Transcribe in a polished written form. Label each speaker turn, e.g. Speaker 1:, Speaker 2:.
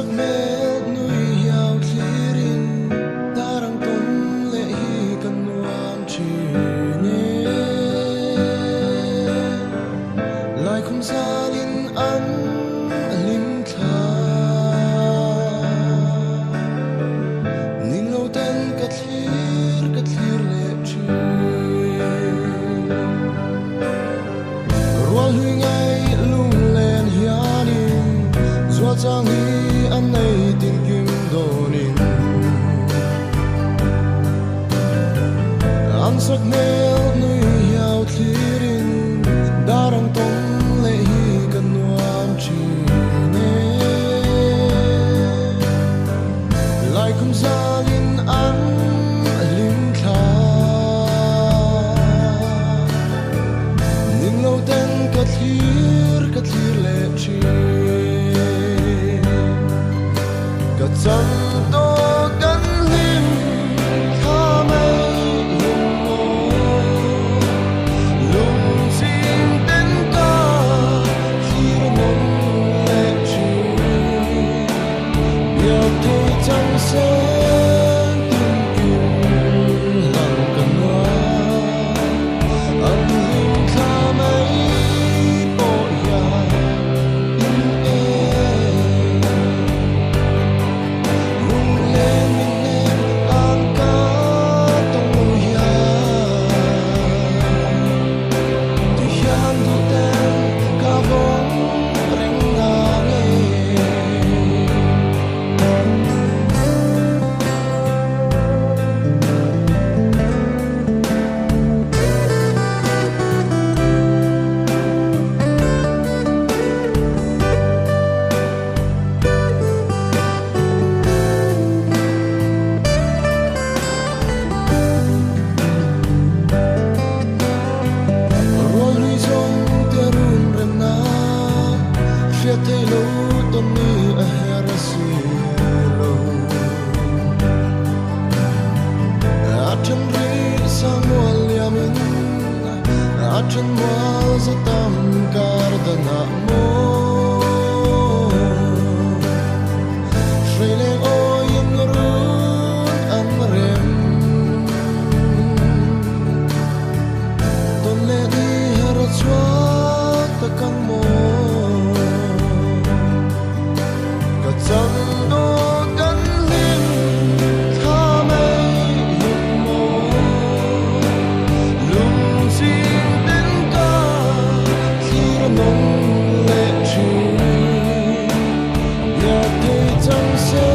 Speaker 1: sakhmel nui hiau thlirin darang tawn leh hi ka nuam thin e. Laikhum zalin an hlim thla. Ning lo ten ka thlir ka thlir leh thin. Rual hlui ngei lunglen hianin zual chang hi an nei tin kim dawnin. An sakhmel nui hiau thlirin darang tawn leh hi ka nuam thin e. Laikhum zalin an hlim thla. Ning lo ten ka thlir ka thlir leh thin. Ka chan tawh kan hlim thla mai lung maw. Lungchim ten ka thlir nawn leh thin. Biak thei chang sen tin kim hlang ka nuam. An hlim thla mai pawh hian in en. Lunglen min hnem an ka tawng lo hian. Ti hian duh ten ka vawng reng na nge. Rual hlui zawng te run rem na hriat theih lo tawn ni a her a si lo. A then rih sang mual liam in a then mual za tam kar dan ah maw. Hreileng awi in run an rem. Tawn leh ni her a chuak tak ang maw. Ka chan dawh kan hlim thla mai lung maw. Lungchim ten ka thlir a nung leh thin. Biak thei chang se.